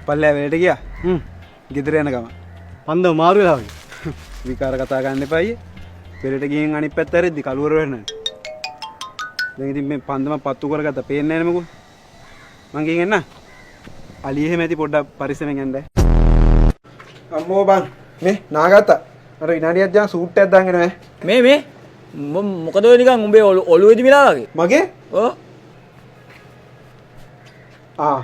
පල්ලෑ වෙලට ගියා. හ්ම්. ගෙදර යන ගමන්. පන්දම මාරු වෙලා වගේ. විකාර කතා ගන්න එපා අයියේ. වෙලට ගිහින් අනිත් පැත්ත හැරෙද්දි කළුවර වෙනවා. දැන් ඉතින් මේ පන්දම පත්තු කරගත්ත පේන්නේ නැහැ නේ මොකෝ. මං ගිහින් එන්න. අලිය එහෙම ඇති පොඩ්ඩක් පරිස්සමෙන් යන්න. අම්මෝ බං මේ නාගත්තා. අර විනාඩියක් ජා සූට් එකක් දාගෙන ඈ. මේ මේ මොකද ඔය නිකන් උඹේ ඔළුවේ දිමිලා වගේ. මගේ? ඔව්. ආ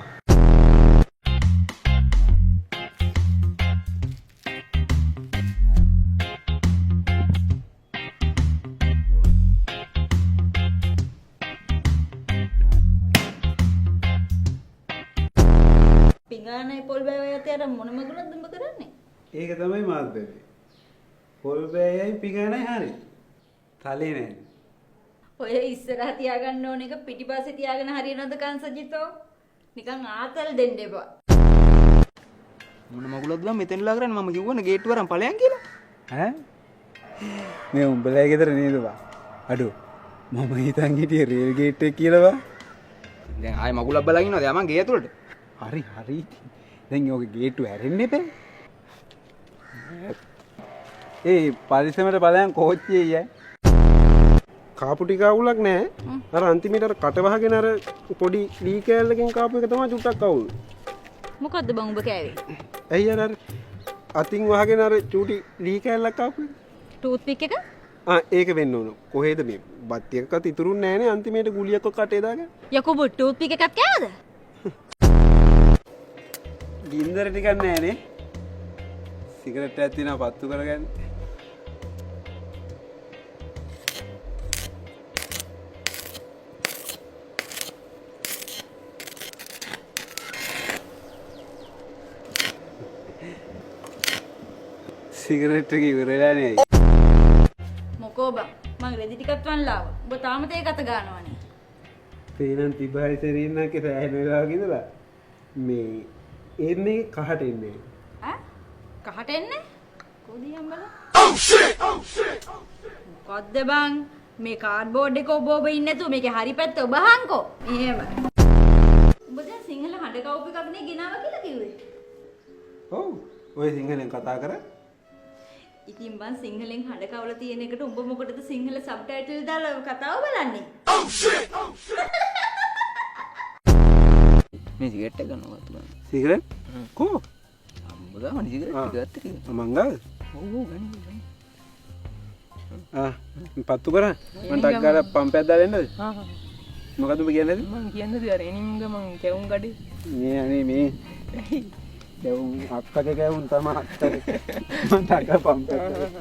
පිඟානයි පොල් බෑවයි අතේ අර මොන මගුලක්ද උඹ කරන්නේ? ඒක තමයි මාත් බැලුවේ. පොල් බෑයයි පිඟානයි හරි. තලේ නෑ. ඔය ඉස්සරහ තියාගන්න ඕන එක පිටිපස්සේ තියාගෙන හරියනවද කංශජිතෝ? නිකන් ආතල් දෙන්න එපා. මොන මගුලක්ද බං මෙතෙන්ලා කරන්නේ? මම කිව්වනේ ගේට්ටුව අරන් ඵලයන් කියලා. ඈ මේ උඹලා ගෙදර නේද බා? අඩෝ මම හිතන් හිටියේ රේල් ගේට් එක කියලා බා. දැන් ආයේ මගුලක් බලන් ඉන්නවද යමන් ගේ ඇතුළට? හරි හරි ඉතින්. දැන් ඔගේ ගේට්ටුව ඇරෙන්න එපා. ඒ පරිස්සමට බලයන් කෝච්චියේ ඈ. කාපු ටික අවුලක් නෑ. අර අන්තිමේට අර කට වහගෙන අර පොඩි ලී කෑල්ලකින් කාපු එක තමයි චුට්ටක් අවුල්. මොකද්ද බං උඹ කෑවේ? ඇයි අර අතින් වහගෙන අර චූටි ලී කෑල්ලක් කාපු එක? ටූත් පික් එක? ආ ඒක වෙන්න ඕන. කොහෙද මේ බත් එකක්වත් ඉතුරුන්නේ නෑනේ අන්තිමේට ගුලියක් ඔක් කටේ දාගෙන. යකෝ උඹ ටූත් පික් එකක් කෑවද? ගින්දර ටිකක් නෑනේ. සිගරට් එකක් තියෙනවා පත්තු කරගන්න. සිගරට් එක ඉවර වෙලා නේ. මොකෝ බං මං රෙදි ටිකක් වන්ලා ආවා. උඹ තාම තේ කත ගන්නවනේ. තේනම් තිබහයි සැරින්නාගේ සෑහෙන වෙලාවක ඉඳලා මේ එන්නේ කහට එන්නේ. ඈ කහට එන්නේ? කොහොමද බලන්න? Oh shit! Oh shit! මොකද්ද බං මේ කාඩ්බෝඩ් එක ඔබ ඔබ ඉන්නේ නැතුව මේකේ හරි පැත්ත ඔබ අහංකෝ. එහෙම. උඹ දැන් සිංහල හඬ කවුප් එකක් නේ ගෙනාවා කියලා කිව්වේ. ඔව්. ඔය සිංහලෙන් කතා කරා. ඉතින් බං සිංහලෙන් හඬ කවලා තියෙන එකට උඹ මොකටද සිංහල සබ්ටයිටල් දාලා කතාව බලන්නේ? Oh shit! Oh shit! මේ සිගරට් එක ගන්නවා ගත්තා. සිගරට්? කෝ? උඹ ගාවනේ සිගරට් ටික ගත්ත ටික. මං ගාවද? ඔව් ඔව් ගන්න ගන්න. ආ පත්තු කරා. මං ටක් ගාලා පම්ප් එකක් දාලා එන්නද? ආ ආ. මොකද්ද උඹ කියන්නේ? මං කියන්නද අර එනින් ගමන් කැවුම් කඩේ. මේ අනේ මේ කැවුම් අක්කගේ කැවුම් තමයි අක්කගේ. මං ටක් ගාලා පම්ප් එකක් දාලා.